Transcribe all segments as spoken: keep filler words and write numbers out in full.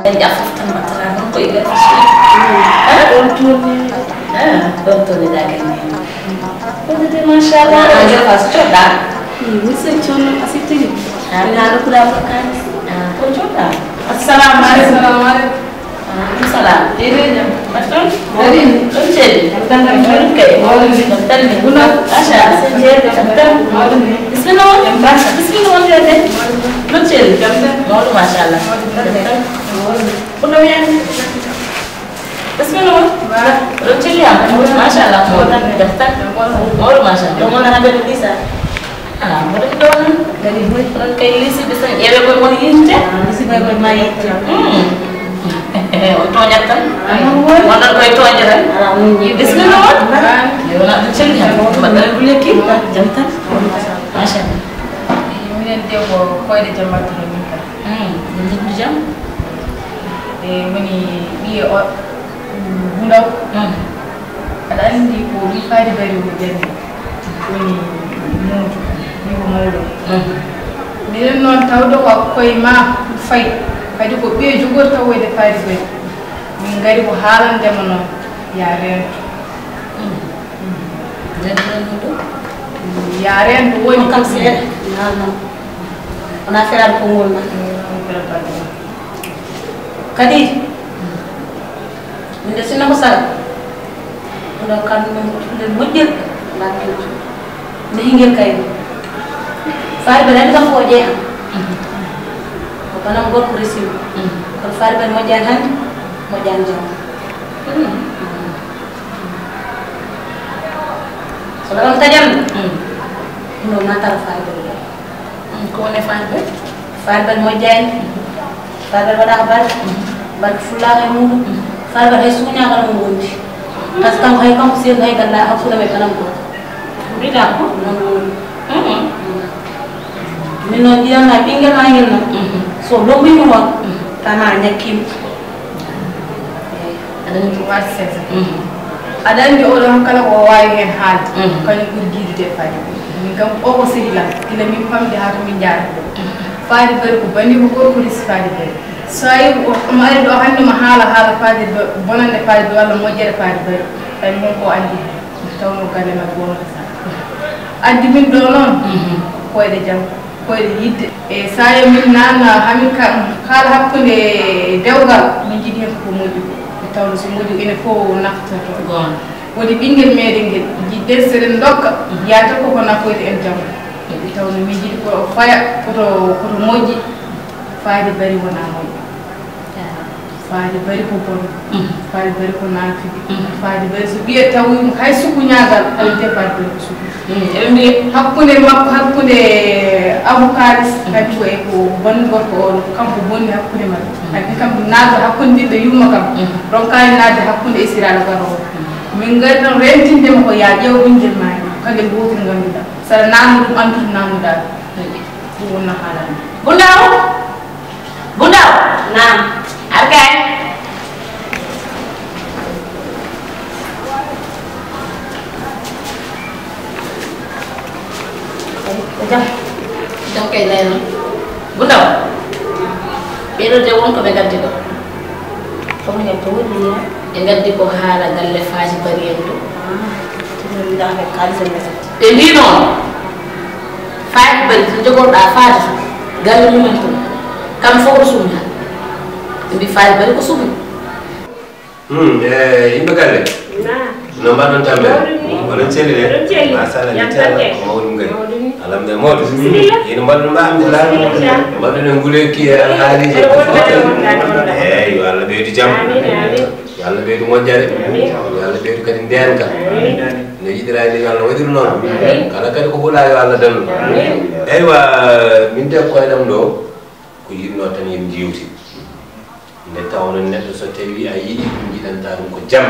Ɓen ƴa fof tan mbattata ɗum ko e nder suudu. Ah, ɗon toonni. Ah, ɗon toonni da kadi. Ɗum de machallah. Ah, jofa so coɗɗa. Hmm, mi sen coonno a sittini. Ah. Ina ɗo kuɗa fof kaani. Ah, ko coɗɗa. Assalamu aleykum. Assalamu aleykum. Waaleykum salaam. Eɗe jam. Mbaɗ toon? Mawɗum. Ɗon ceeli? Jam tan. Mawɗum kay. Mawɗum. Jam tan ni. Guna. Machallah. Sen jeeri jam tan. Mawɗum. Bisimilla on. Jam tan. Bisimilla on jeerde. Ɗon ceeli? Jam tan. Mawɗum machallah. Mawɗum. Jam tan. Mawɗum. Ko ɗo wiyani? Bisimilla on. Wa. Ɗon ceeli am? Mawɗum. Machallah. Mawɗum. Jam tan. Mawɗum machallah. Ɗon wona hande ɗo Lisa. Ah, mboɗo mi ɗo noon. Kadi boy. Onon kay lisiɓe tan ƴeewe koye mon yitte. Ah, lisiɓe koye ma yitte. Hmm. On tooñat tan. Ah, non woy. Wonɗon koye tooñde tan. Ala, non yitte. Bisimilla on. Ah. Yo wona ɗum celli tan. Mbaɗɗon ko lekki. Jam tan. Machallah. Minen de ko koyɗe jam mbaɗtuɗo min kam. Hmm. Min njiɗmi jam. E woni ɓiye o, Bundaw. Hmm. Aɗa anndi ko mi faade bari mo janngi. Woni muudo, mi ko mawɗo. Mhm. Minen noon tawde ko koye ma fayi, kadi ko ɓiye jogori tawoyde faade bari. Min ngari ko haalande mo noon, ya reento. Mhm. Reento, reento ɗo? Ya reento woni kam seeɗa. Non, non. Wona feral konngol ma. Mm, feral balɗe ma. Kadi, min de sinno ko sara. Ɗo kam ɗum ɗum moƴƴel, laɓɓinto. Nde hingel kay. Faari ɓe nani kam ko jeeya. Ko banam gorko resimi. Kono faari ɓe moƴƴani hannde, moƴƴani jam. So ɗaɗam taƴan, ɗum ɗo natara faari ɓe. Mm, ko woni e faade bari? Faade bari moƴƴaani. Faade bari waɗaaka barke. Barke fullaaka e muɗum. Faade bari hay suuñaaka no mo wondi. Par ce que kanko hay kanko seeɗa hay galla hakkunde men kanam ko. Mbiɗa ko? Noon woni. Mhm. Min noon ƴiyanna ɓinngel ma ngel noon. Mhm. So lombimo noon, tama ñakkimo. Aɗa anndi ko waɗi sese. Mhm. Aɗa anndi oɗo han kala ko o waawi heen haalde, mhm, kañum ɓuri jiidude e faade. Min kam o ko sehil am, gila min famɗi haa to min njaarata ɗo. Mhm. Faade bari ko banndiko gorko resi faade bari. So a yi o, omo ari ɗo hannde mo haala haala faade do, bonannde faade do walla moƴƴere faade bari. Tawi min ko anndi heen. Tawnoo galle men wonata tan. Addi min ɗo noon, mhm, koyɗe jam, koyɗe yiɗde. E so a yi min naamna, hamin ka, haala hakkunde dewgal, min njiɗi heen ko moƴƴi ko. Nde tawnoo so moƴƴi ko enen fof naftorto. Goonga. Woni ɓinngel meeɗen ngel, njiɗden so eɗen ndokka, mhm, yaata ko ko nafoyta en jam. Nde tawnoo min njiɗi ko faya, koto, koto moƴƴi, faade bari wonaa moƴƴi. Faade bari ko bon. Mhm. Faade bari ko naafiki. Mhm. Faade bari so ɓiye tawi mo hay sukuñaagal, tawde faade bari ko suku. Mhm. Eɓe mbiya hakkunde makko, hakkunde Abu Kaalis, mhm, kadi ko e ko banndum gorko oɗo, kanko bonni hakkunde maɓɓe. Mhm. Kadi kam naata hakkunde ɓiɓɓe yumma kam, mhm, ronkaani naatde hakkunde e siraaɗo garoowo. Mhm. Min ngari ɗon rentinde mo ko yaa ƴeew ɓinngel maa, kadi gootel ngannduɗaa. Saɗa naamna ɗum, anndu to naamnuɗaa ɗum. Mhm. Ɗum wonnoo haalande. Bundaw! Bundaw! Naam. Ar kay. Ko jam? Jam kay nayno. Bundaw. Ɓeɗo de won ko ɓe gaddi ɗo. Ko ɓe gaddi woni ya? Ɓe gaddi ko haala galle Faaji Bari en ɗo. Ah, ɗum ɗaɓe kaalis en ɓe gaddi. Ɓe mbi noon. Faade bari so jogorɗaa faade galle mumen tun. Kam fof ko sumi. Ɓe mbi faade bari ko sumi. Hmm, e yimɓe galle? Naam. No mbaɗon tambe? Mawɗum ni. Oɗon celli de? Oɗon celli. Machallah, jam tan kay. Mawɗum kay. Mawɗum ni. Alhamdulillah, Mawɗo. Bisimilla. Ina mbaɗɗon ma, alhamdulillah. Bisimilla. Mbaɗɗon en nguleyki e alhaaliji. Eeyi, yo Allah ɓeydu jam. Amin, amin. Yo Allah ɓeydu moƴƴere. Amin. Yo Allah ɓeydu kadi ndeenka. Amin. No yiɗiraa ni, yo Allah waɗir noon. Amin. Kala kadi ko hulaa, yo Allah dandu. Amin. Eywa, min de koyɗam ɗo, ko yiɗnoo tan yen njeewti. Nde tawnoo neɗɗo so tawii a yiɗii ɗum, yiɗantaa ɗum ko jam.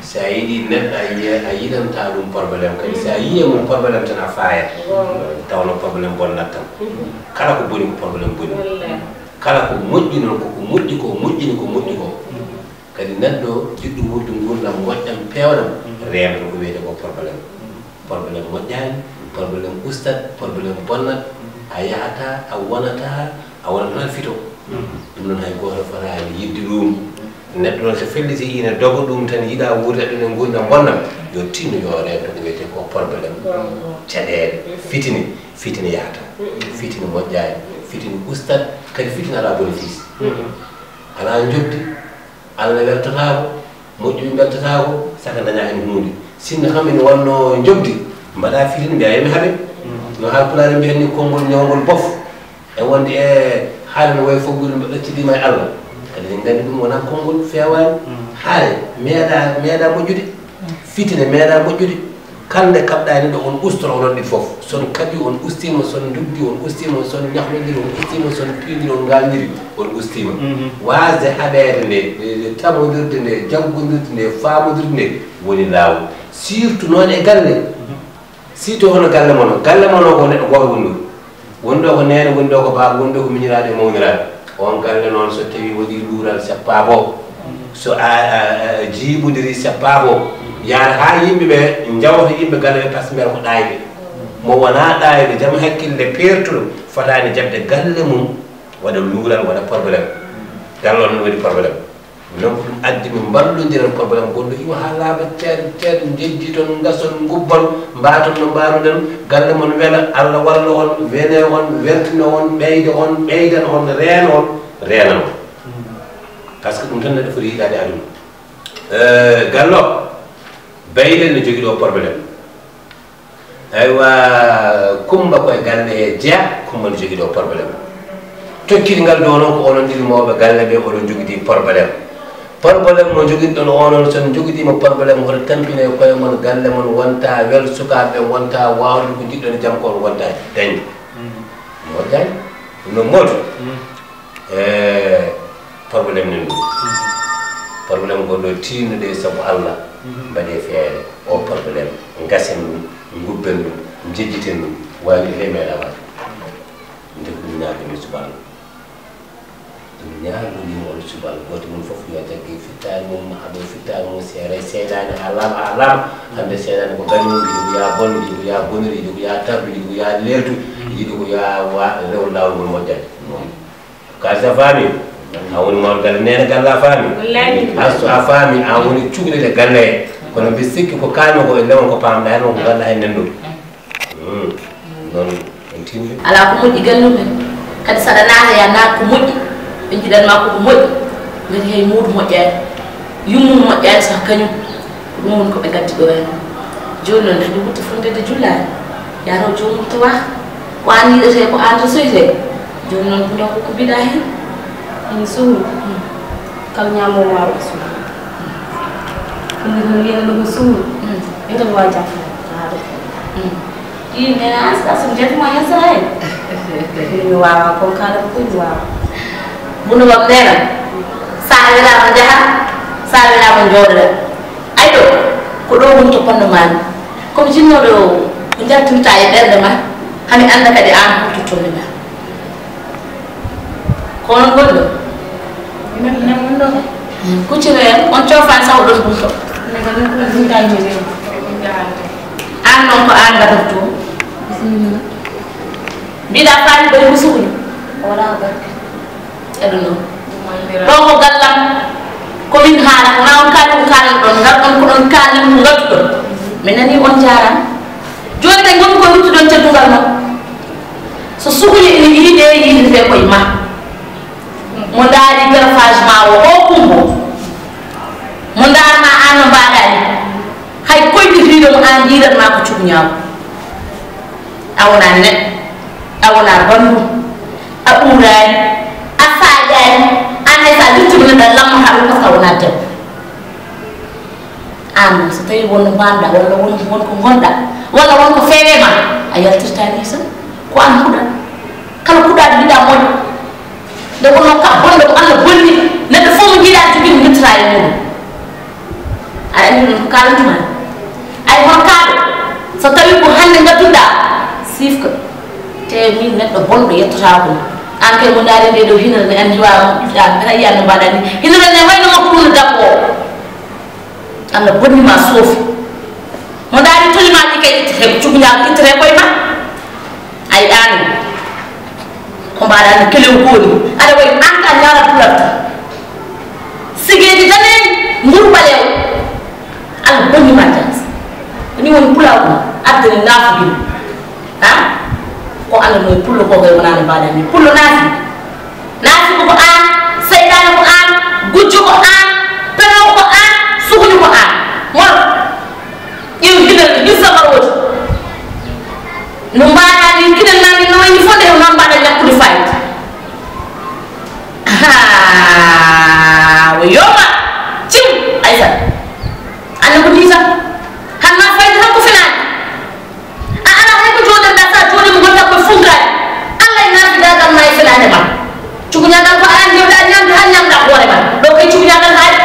So a yiɗii neɗɗo, a yiya-, a yiɗantaa ɗum problème. Kadi so a yiyii mum problème tan, a faayat. Tawnoo problème bonnat tan. Kala ko boni ko problème boni. Kala ko moƴƴi noon, ko ko moƴƴi ko, moƴƴini ko moƴƴi ko. Kadi neɗɗo jiɗɗo wuurde nguurndam moƴƴam, peewɗam, reenata ko wiyetee ko problème. Problème moƴƴaani, problème ustat, problème bonnat, a yahataa, a wonataa, a wonata tan fito. Ɗum noon hay gooto fotaani yiɗde ɗum. Neɗɗo noon so felliti ina doga ɗum tan, yiɗa wuurde ɗum e nguurndam bonnam, yo tinno yo reento ko wiyetee ko problème. Caɗeele, fitine, fitine yahataa. Fitine moƴƴaani, fitine ustat, kadi fitine alaa bénéfice. Alaa njoɓdi, Allah weltataako, moƴƴuɓe mbeltataako, saka dañaa heen huunde. Sinno kam ina wonnoo njoɓdi, mbaɗa fitine, mbiyaa yo mi haɓe. No Haalpulaar en mbiyatnoo konngol ñawngol bof. E wonde e haala no wayi fof, guri mbaɗa accidi ma e Allah. Kadi en nganndi ɗum wonaa konngol feewaani. Haala meeɗa, meeɗa moƴƴude. Fitine meeɗa moƴƴude. Kala nde kaɓɗaa e neɗɗo, on ustoro onon ɗiɗi fof. So on kaɓii, on ustiima, so on ndugdii, on ustiima, so on ñahlondiri, on ustiima, so on piiliri, on ngaalniri, on ustiima. Waasde haɓeede nde, e, e tamondirde nde, jaggondirde nde, faamondirde nde, woni laawol. Surtout noon e galle. Surtout hono galle mon o. Galle mon o ko neɗɗo gooto woni ɗo. Woni ɗo ko neene, woni ɗo ko baaba, woni ɗo ko miñiraaɗo e mawniraaɗo. On galle noon, so tawii waɗii luural, seppa ko. So a, a, a jiiɓondirii, seppa ko. Yaara haa yimɓe ɓe njawta yimɓe galle ɓe, par ce que mbiyata ko ɗaayɓe. Mo wonaa ɗaayɗo, jam hakkille, peertuɗo, fotaani jaɓde galle mum waɗa luural, waɗa problème. Galle on ne waɗi problème. Donc, ɗum addi min mballondiren problème gonɗo iwa haa laaɓa, ceeɗa, ceeɗa, njejjiton, ngason, ngubbon, mbaaton no mbaaruɗen, galle mon wela, Allah walla on, wene on, weltino on, ɓeyda on, ɓeydan on, reena on, reenan on. Par ce que ɗum tan neɗɗo foti yiɗaade aduna. Eh, galle o, bayɗe ne jogii ɗo problème. Aywa, Kumba ko e galle he jeya, Kumba no jogii ɗo problème. Tokkiɗi ngal ɗo noon ko onon ɗiɗi mawɓe galle ɓe, oɗon jogidi problème. Problème mo jogiɗon o noon, so on jogidii mo problème, hoto tampine e koye mon, galle mon wonta wel, sukaaɓe ɓe wonta waawde ko njiɗɗon e jam ko on wonta dañde. Moƴƴaani? Ɗum noon Moodu. E problème nan ɗum. Problème gonɗo tiinnude sabu Allah, mbaɗee feere. O problème, ngasen ɗum, ngubben ɗum, njejjiten ɗum, waawi ɗum he meeɗa waɗde. Nde ko ɗum ñaagomi subhaanahu. Ɗum ñaagomi on subhaanahu. Gooto mon fof yo jagge fittaare mum, maa ɗo fittaare mum seere, seyɗaane haa laaɓa, haa laaɓa. Hannde seyɗaane ko gaño, yiɗi ko yaa bon, yiɗi ko yaa bonir, yiɗi ko yaa tardu, yiɗi ko yaa leeltu, yiɗi ko yaa wa-, rew laawol ngol moƴƴani. Kaalis a faami? A woni mawɗo galle, neene galle a faami? Wallaahi. Astu a faami? A woni cukalel e galle he. Kono mbi sikki ko kaami ko e lewon ko paamɗa heen, ko nganduɗa heen nanɗo. Hmm. Noon en tinni. Alaa ko moƴƴi galle men. Kadi saɗa naata, ya naat ko moƴƴi. Ɓe njiɗan ma ko ko moƴƴi. Ngati hay muudu moƴƴaani. Yummum moƴƴaani sah kañum. Ko ɗum woni ko ɓe ngaddi ɗo heen. Jooni noon, hade wutte fof mbedda jullaani. Yataw joomum tawaa. Ko aan yiɗetee, ko aan resoytee. Jooni noon, ko ñaw ko, ko mbiɗa heen? Ene suhri. Hmm. Kala ñaamoowo maaro ko suhri. Ɗum noon, wiyata ɗum suhri. Hmm. Wiyata mi waawi jafde. Haa ɗo. Hmm. Ii, nee na, an, so, so mi jafima heen sahaa heen. Mi waawaa kon kaalata ko mi waawaa. Mbuno wam nee na, so a welaama njaha, so a welaama njooɗoɗaa. Ay ɗo, ko ɗo woni to ponno maami. Ko mi jinnooɗo ko njaltinta e ɓernde ma, hami annda kadi aan holto tolni ma. Ko onon ngoni ɗo? Minen, minen ngoni ɗo kay. Kuccino en, on coofaani saw ɗon ɗum to. Minen kadi ko ɗum tawi mi ɗo. Aan noon ko aan ngadata to? Bisimilla. Mbiɗa faami ɓay ko suhli. Wala barka. E ɗum ɗo. Ɗo ko gallam. Ko min haala, ko na on kaali ko kaalan ɗon, ngal ɗon ko ɗon kaali ko ngadduɗon. Mi nanii on jaaraama. Jooni kay ngonmi ko ruttuɗon teddungal mon. So suhli ina yiɗi de, yiɗi de koye ma. Mo ndaari greffage ma o, o Kumbo. Mo ndaar ma aan no mbaɗa ni. Hay koyɗi riiɗo mo aan njiidan ma ko cuɓñaawo. A wonaa neɗɗo, a wonaa banndu, a ɓuuraani, a faaƴaani, aan hay so a luttike neɗɗo a lamma haa ɗum, parce que a wonaa debbo. Aan noon, so tawii won no mbaanɗaa, walla won, won ko ngonɗaa, walla won ko feewee ma, a yaltirtaa nii tan. Ko aan huɗa. Kala kuɗaaɗo yiɗaa moƴƴo. Nde wonnoo ka bonɗo ko Allah bonni, neɗɗo fof mo njiɗaa jogii mo ngittataa e muɗum. Aɗa anndi ɗum ko kaalantu ma? Ay hono kaaɗo, so tawii ko hannde ngadduɗaa, siifka. Te min neɗɗo bonɗo yettotaako ma. Aan kay mo ndaari nde ɗo hinere ne anndi waawaa mo ƴuftaade, mbiyata yiyaa no mbaɗaa ni. Hinere ne wayno makko ɗum no dabboo. Allah bonni ma soofi. Mo ndaari toli ma ɗi kay ittete ko cukuñaaɗo ittete koye ma. Ay aan ko mbaɗaa no kelew gooni. Aɗa wayi aan ka ñaara pularta. Sigeeji daneeji, nguru ɓaleewo. Allah bonni ma jaas. Ko ni woni pulaagu ma. Addani naafugina. Ha? Ko Allah no e pullo ko koye wonaa no mbaɗaa ni. Pullo naafi. Naasibu ko aan, seyɗaane ko aan, gujjo ko aan, penoowo ko aan, sukuño ko aan. Mor, ƴeew hinel, gis sabar woti. No mbaɗaa ni, kinen nani no wayni fof nde noon mbaɗa ñakkude fayda. Ahaa, o yoma. Cim, Aysata. Anne ko nii tan. Hanna fayda tan ko fenaani. A alaa hay ko jooɗirɗaa, so a jooɗiima ngontaa koye funkaari. Allah e naafidaagal ma e felaande ma. Cukuñaagal ko aan njoɓɗaa ñamde haa ñamɗaa hoore ma. Ɗo kay cukuñaagal haali.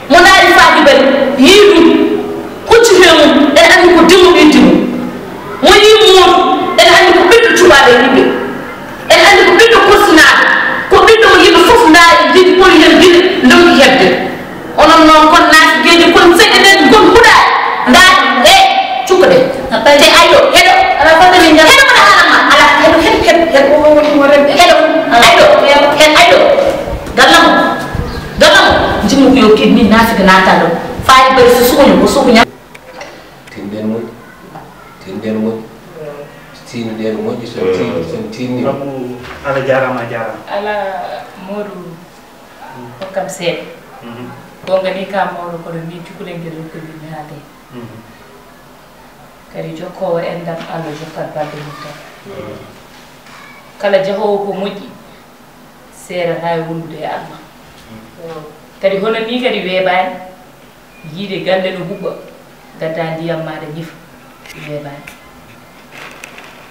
Mo ndaari faaki bari, yii ɗum, hucciti e mum, ene anndi ko dimo ɓii dimo. Mo yii Moodu, ene anndi ko ɓiɗɗo cuɓaaɗo e ɓiɓɓe. Ene anndi ko ɓiɗɗo korsinaaɗo, ko ɓiɗɗo mo yimɓe fof ndaari, njiɗi, poli heen gila, ndonki heɓde. Onon noon kon naati geeji kon seɗɗe ɗen kon huɗaani. Ndaari, e, cukko ɗe. Te ayɗo, heɗo. Ala fotani jam. Heɗo mbaɗa haala ma. Ala, heɗo, heɗo, heɗo, heɗo. Heɗo, ayɗo, heɗo, ayɗo. Galla mo. Galla mo. Jimmo ko yo kiɗ min naati ko naata ɗo. Fayi bari so sukuño, ko sukuña. Tinɗen moƴƴi. Tinɗen moƴƴi. Tinɗen moƴƴi, so tin-, so tinni. Abu, Allah jaaraama, a jaaraama. Ala Moodu. Hokkam seeɗa. Mhm. Goonga ni ka mawɗo kono min cukalel ngel rokkodirmi haalde. Mhm. Kadi jokkoowo enɗam Allah jokkat balɗe mum tan. Mhm. Kala jahoowo ko moƴƴi, seerataa e wondude e Allah. Mhm. Kadi hono ni kadi weeɓaani, yiide galle no huɓɓa, ngaddaa ndiyam maaɗa ñifa, weeɓaani.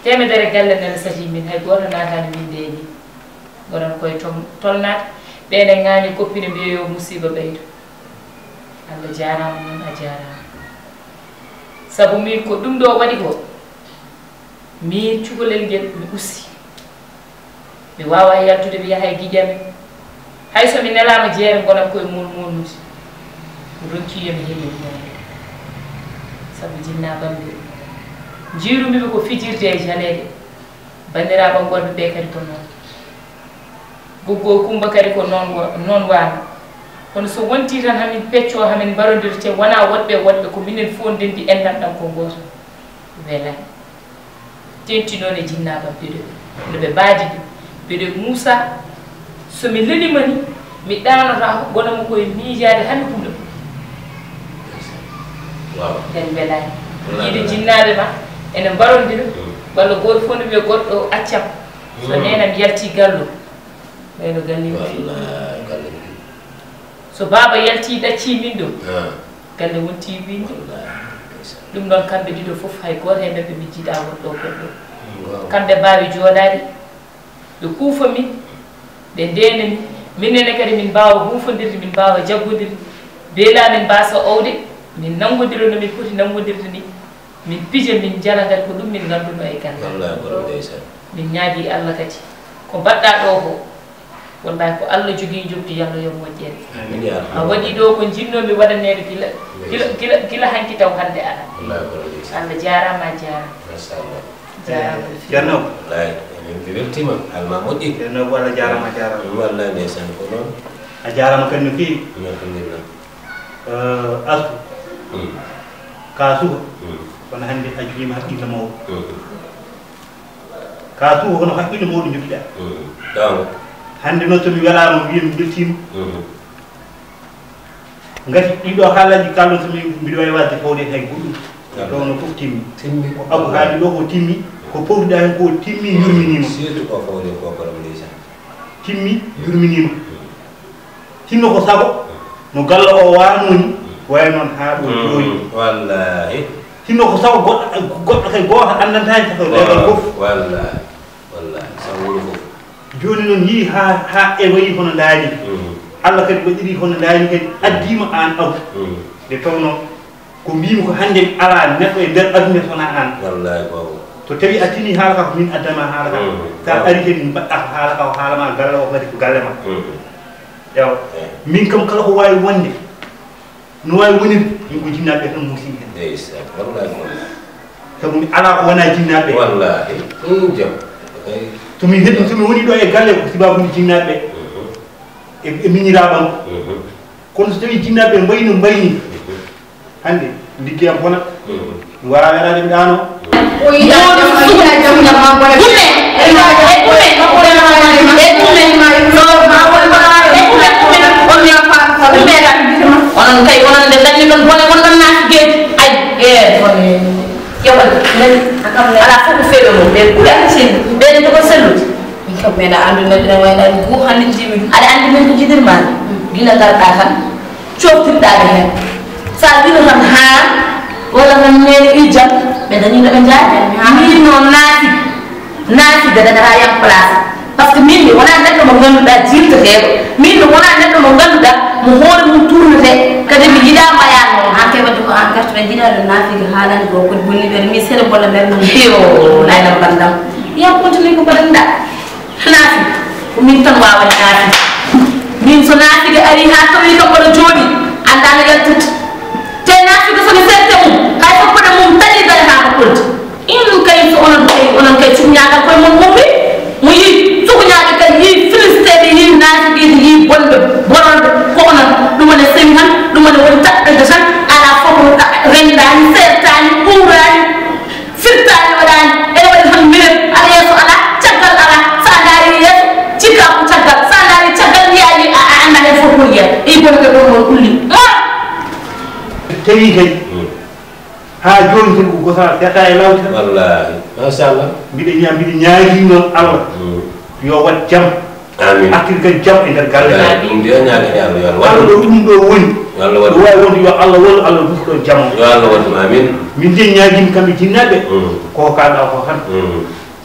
Teemedere galle nana satii min, hay gooto naataani min ndeeƴi. Ngonat koye tom-, tolnaade, ɓeen e ŋaaña koppina mbiya yo musiiba ɓeydo. Allah jaaraama noon, a jaaraama. Sabu min ko ɗum ɗo waɗi ko, min cukalel ngel mi usti. Mi waawaa yaltude mi yaha e giƴam en. Hay so mi nelaama jeere ngonat koye mool mooluuji. Mi ronki yo mi heɓe mool. Sabu jinnaa bammbiri. Njiirumi ɓe ko fijirde e jaleeɗe. Banndiraaɓe am worɓe ɓe kadi ko noon. Goggo Kummba kadi ko noon wa-, noon waano. Kono so wontii tan hamin peccoo, hamin mbarondir, te wonaa woɗɓe e woɗɓe, ko minen fof ndenndi enɗam ɗam ko gooto. Welani. Teeŋti noon e jinnaaɓe am ɓe ɗo, no ɓe mbaadi ɗum. Mbeɗo Muusaa, so mi leliima ni, mi ɗaanotaako, wonamo koye miijaade haa mi hula. Waaw. Nden welaani. Welaani, yiide welaani. Jinnaaɓe ma ene mbarondira, mm, walla gooto fof ne wiya goɗɗo accam. So, mm, neenam yaltii gallo, ɓeyno galle mi fii. Wallaahi, galle mi fii. So baaba yaltii ɗaccii min ɗo, ah, galle wontii wiinde. Wallaahi, ndeysaan. Ɗum noon kamɓe ɗiɗo fof hay gooto e maɓɓe mi jiidaa wonɗo goɗɗo. Mm, waaw. Kamɓe mbaawi jooɗaade, ɓe kuufa min, ɓe ndeena min. Min nene kadi min mbaawa huufondirde, min mbaawa jaggondirde. Mbela min mbaasa owde, min nanngondira no min poti nanngondirde ni. Min pija, min njala kadi ko ɗum min ngannduno e gandal. Wallaahi, ko ɗum ndeysaan. Min ñaagii Allah kadi. Ko mbaɗɗaa ɗo ko, wallaahi ko Allah jogii njoɓdi, Yallah yo moƴƴere. Amiin, yaa Rabbi. A waɗii ɗo ko njiɗnoo-mi waɗaneede gila, gila, gila, gila hanki taw hannde aɗa. Wallaahi, ko ɗum ndeysaan. Allah jaaraama, a jaaraama. Machallah. Jaaraama. Eh, Ceerno. Wallaahi, min mi weltiima. Alma moƴƴi. Ceerno, Allah jaaraama, a jaaraama. Wallaahi, ndeysaan, ko noon. A jaaraama kadi no feewi. Alhamdulillah. Eh, Astu. Mm. Ka suka. Mm. Kono hannde a jogiima haqqille mawɗo. Mm. Ka suka kono haqqille mawɗo njogiɗaa. Mm. Ɗaamo. Hannde noon so mi welaama, mi wiya mi weltiima. Mm. Ngati ɗiɗo haalaaji kalɗo so mi, mbiɗo waawi waɗde fawde hay goɗɗum. Wallaahi. Ɗo no fof timmi. Timmi. Ko Abu haali ɗo ko timmi. Ko pofɗa heen ko timmi, yurminiima. Surtout ko fawde ko borom ndeysaan. Timmi, yurminiima. Tinno ko sago, no galle o waanoo ni, waya noon haa ɗo jooɗi. Wallaahi. Tinno ko sago goɗɗo, goɗɗo kay gooto anndantaani sago leegal fof. Wallaahi. Wallaahi. Sago wuro fof. Jooni noon yii haa, haa eɓoyi hono ndaani. Allah kadi waɗiri hono ndaani kadi addiima aan aw. Nde tawnoo ko mbiimi ko hannde alaa neɗɗo e nder aduna so wonaa aan. Wallaahi, baba. So tawii a tinii haala ka ko min addama haala ka. Sa ari kadi mbaɗɗa ko haala ka o haala ma galle o kadi ko galle ma. Ewa. Min kam kala ko waawi wonde, no waawi wonirde, min ko jinnaaɓe tan musiɓe hen. Ndeysaan, wallaahi, wallaahi. Sabu mi alaa ko wonaa jinnaaɓe. Wallaahi. Ɗum jam. Eyi. To mi heɗi, to mi woni ɗo e galle ko sibaabude jinnaaɓe e, e miñiraaɓe am. Kono so tawii jinnaaɓe mbayno mbayni, hannde liggeyam bona. Mi waraa weeraade mi ɗaano. Onon kay, onon nde dañi ɗon bone, wonɗon naati geeji. Ay, e, bone. Yoɓal, nani, alaa fof ko feewi mum. Ɓen ɓuri accinɓe. Ɓen jogo sellude. Min kam meeɗa anndude neɗɗo ne wayno ari guu hannde njiimi ɗum. Aɗa anndi min ko jiɗirmaa? Gila ngarɗaa tan, coftirɗaa ɓe heen. So a wino tan haa, walla tan neene ijjam, ɓe dañiino ɓe njaade. Min noon naati, naati ɓe dañataa yam place. Par ce que min mi wonaa neɗɗo mo ngannduɗaa jiiltateeɗo. Min mi wonaa neɗɗo mo ngannduɗaa mo hoore mum tournete. Kadi mi yiɗaa mbayaa noon. Aan kay wadde ko aan gartuɗo jiɗaaɗo naafiga haalani ko kadi bonni ɓe mi sere bolla ɓen noon. Yo, layla bandam. Ya continue ko mbaɗanɗaa. Naafi. Ko min tan waawani naafi. Min so naafiga ari haa tawi kam mboɗo jooɗi, anndaa no yaltata. Te naafiga so mi serte mum, hay foppude mum taƴi dare haa ko kolti. Inon kay so onon kay, onon kay cukuñaagal koye mon ummi. Mo yii cukuñaaɓe kay yii filisteeɓe, yii naafiqiiɓe, yii bonɓe, bononɓe. Ko onon, ɗum woni sewi tan, ɗum woni woni taɓɓirde tan, alaa fof ko rendaani, seertaani, uuraani, firtaani, waɗaani. Ene waɗi tan minen, aɗa yeeso alaa, caggal alaa. So a ndaari yeeso, cikkaa ko caggal. So a ndaari caggal, yiyaa ni a, a anndaa heen fof ko yiyaa. Ɗi bonɓe ɗon ɗon ulli. Tawi kay. Haa jooni tan ko Gosaas seeɗa e lawti tan. Wallaahi. Machallah. Mbiɗa ña-, mbiɗa ñaagii noon Allah yo waɗ jam. Amiin. Artir kadi jam e nder galle. Wallaahi, ɗum de ñaagani Allah, yo Allah waɗ. Kala ɗo ɗum ɗo woni. Yo Allah waɗ. Ɗo waawi wonde yo Allah wallu, Allah rufa ɗo jam. Yo Allah waɗ ɗum, amiin. Min de ñaagiimi kamɓe jinnaaɓe. Ko kaalɗaa ko tan.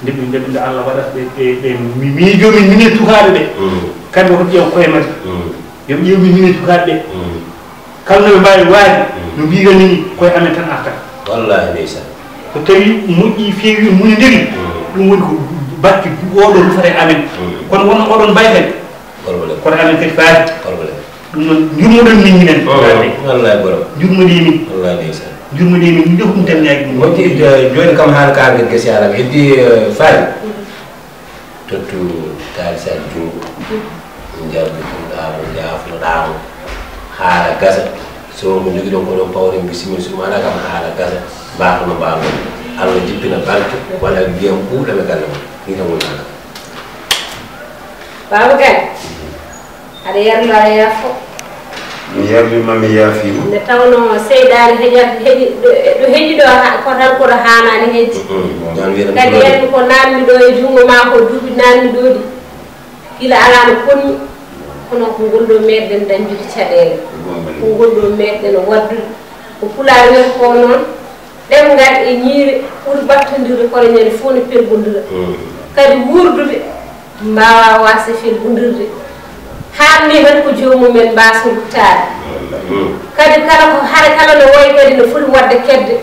Nde ɓe, nde ɓe, nde Allah waɗata ɓe, ɓe, ɓe mi-, miijo min, minen sukaaɓe ɓe. Kamɓe ko ƴeew koye maɓɓe. Yo ɓe ƴeew min, minen sukaaɓe ɓe. Kala no ɓe mbaawi waade, no mbiirani ni, koye amen tan artata. Wallaahi ndeysaan. So tawii moƴƴi, feewi, muni ndiri, ɗum woni ko batte oɗo rufata e amen. Kono wonno oɗon mbawi kadi. Kono amen kadi faati. Ɗum noon, njurmoɗon min minen. Wallaahi borom. Njurmoɗi min. Wallaahi ndeysaan. Njurmoɗi min, njokkumi tan ñaagi ɗum. Moƴƴi, eh, jooni kam haala ka min gasi haala, heddi, eh, faali. Tottu taalisaji junngo. Njardu ɗum ɗaamo, njaafno ɗaamo. Haala gasa. So ko njogiɗon ko ɗon pawren, bisimilla, so ɗum alaa kam haala gasa. Mbaatono mbaano. Allah jippina barke, waɗa ndiyam ɓuuɗam e galle mon. Ni tan woni haala. Baaba Gaye, aɗa yarlo, aɗa yaafo. Mi yarlima, mi yaafiima. Nde tawnoo seyɗaane heƴat-, heƴi-, ɗo, ɗo heƴi ɗo ha-, ko tan ko ɗo haanaani heƴde. Mm, mm. Kadi yarmi ko naatmi ɗo e junngo maa ko duuɓi naatmi ɗo ɗi. Gila alaa no ponmi, kono ko ngol ɗo meeɗɗen dañdude caɗeele. Ko ngol ɗo meeɗɗen waɗdude. Ko Pulaar wiyata ko noon, ɗemngal e ñiire ɓuri ɓattondirde kono ñande fof ne pelbondira. Mm. Kadi wuurdude mbaawa waasde felbondirde. Haanni tan ko joomum en mbaasa ruttaade. Mm. Kadi kala ko, hare kala no wayi kadi no foti waɗde kedde.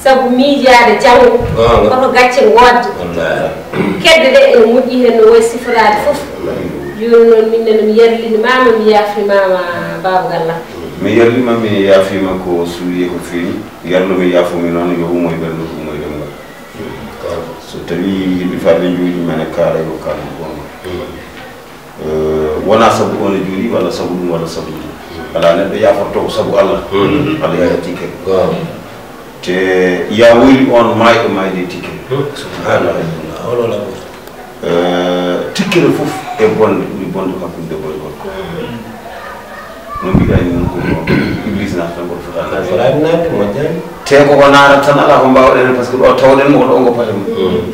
Sabu miijaade janngo, goonga, koto gacce ngoodde. Wallaahi. Kedde ɗe ene moƴƴi heen no wayi siforaade fof. Wallaahi. Jooni noon min ne mi yarlini ma, mi yaafni ma, ma Baaba Galla. Mi yarlima, mi yaafiima ko suuyi e ko feeñi. Yarlo mi yaafo mi noon, yo umo e ɓernde, umo e ɗemngal. So tawii yimɓe faaɓe njuuɗi, mene kaala yo kaal ko goonga. Eh, wonaa sabu oon e jooɗi, walla sabu ɗum, walla sabu ɗum. Alaa neɗɗo yaaforto ko sabu Allah. Mm. Allah yaha tikkere. Waaw. Te yaa woyli oon maayɗo maayde tikkere. Mm. Subhanallah. Oɗo laɓɓo. Eh, tikkere fof e bonde, ɓuri bonde hakkunde debbo e gorko. No mbiɗa ni noon ko Iblis naata tan, ko fota naatde. Fota naatde, moƴƴaani. Te ko ko naata tan, alaa ko mbaawɗen heen, par ce que ɗo tawɗen mo ko ɗo ngo pata mo. Mm.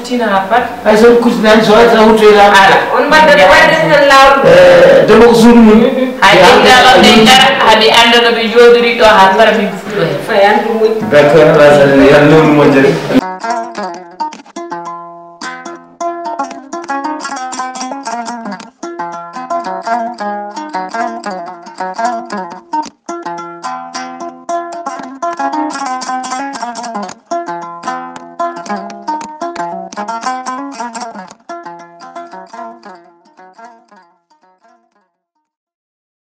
Moftina haa pat. Hay so on kuccinaani, so waɗi tan huttoyɗaa. Ala. On mbaɗa ɓe waɗde tan laawol. Eh, debbo ko suudu mum. Hay ɗum ɗaɗo ɓe ngara, haa ɓe annda no ɓe njooɗori ɗo haa para min fuɗɗo heen. Fayandu moƴƴi. D'accord, Allah salli, yalla newnu moƴƴere.